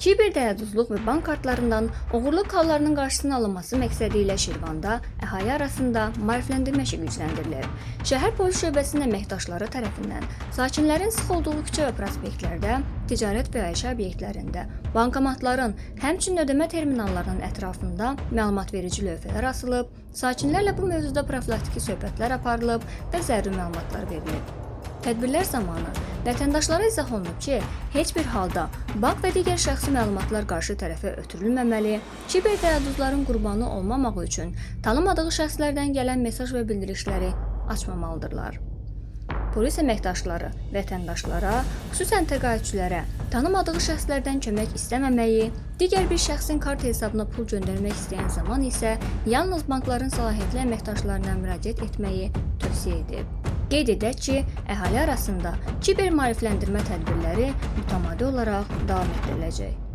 Kiber dələduzluq və bank kartlarından oğurluq hallarının qarşısının alınması məqsədi ilə Şirvanda əhali arasında maarifləndirmə işi gücləndirilib. Şəhər polis şöbəsinin əməkdaşları tərəfindən sakinlərin sıx olduğu küçə və prospektlərdə, ticarət və yaşayış obyektlərində, bankomatların, həmçinin ödəmə terminallarının ətrafında məlumatverici lövhələr asılıb, sakinlərlə bu mövzuda profilaktiki söhbətlər aparılıb və zəruri məlumatlar verilib. Tədbirlər zamanı vətəndaşlara izah olunub ki, heç bir halda bank və digər şəxsi məlumatlar qarşı tərəfə ötürülməməli, kiber dələduzların qurbanı olmamaq üçün tanımadığı şəxslərdən gələn mesaj və bildirişləri açmamalıdırlar. Polis əməkdaşları vətəndaşlara, xüsusən təqaüdçülərə tanımadığı şəxslərdən kömək istəməməyi, digər bir şəxsin kart hesabına pul göndərmək istəyən zaman isə yalnız bankların səlahiyyətli əməkdaşlarına müraciət etməyi tövsiyə edib. Qeyd edək ki, əhali arasında kiber maarifləndirmə tədbirləri mütəmadi olaraq davam etdiriləcək.